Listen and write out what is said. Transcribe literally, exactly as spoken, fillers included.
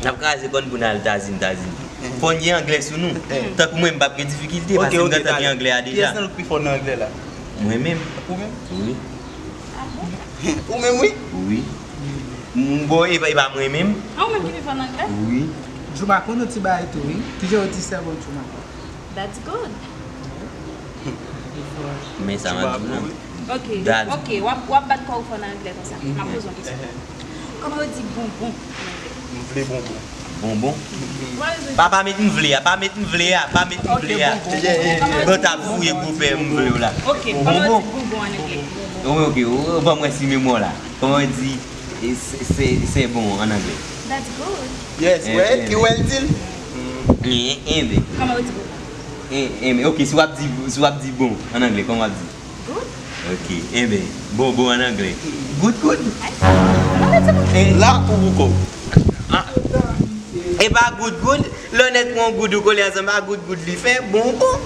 N ap kraze kòn pou n al Tazini, Tazini. Fò n gen anglè sou nou. Tankou mwen, m p ap gen difikilte, paske m gentan gen anglè a deja. Kiyès nan nou ki pi fò nan anglè la? Mwen menm. Ou menm? Wi. Ou menm, wi? Wi. M, bon, e pa, e pa mwen menm? A, ou menm ki pi fò nan anglè? Wi. Djoumakou, nou ti bagay tou, wi. Kijan yo di sèvant Djoumakou? That's good. Men sa m ap di w la. Ok, ok, w ap, w ap bat kò w fò nan anglè konsa. M ap poze yon kesyon. Kòman yo di bonbon an anglè? M vle bonbon. Bonbon? Pa, pa met m vle a, pa met m vle a, pa met m vle a. Bon, t ap fouye gwo pè m vle w la. Ok, kòman yo di bonbon an anglè? Wi, ok, w, w, ban mwen si memwa w la. Kòman yo di, e, se, se, se bon an anglè? That's good. Yes, well, ki well di l? Enben. Kòman yo di bonbon? Enben, ok, si w ap di, si w ap di bon an anglè, kòman w ap di? Good. Ok, enben, bonbon an anglè. Good, good. La ou bouko. E pa good, good. Lè w nèt pran good ou kole ansanm, pa good, good li fè, bonbon.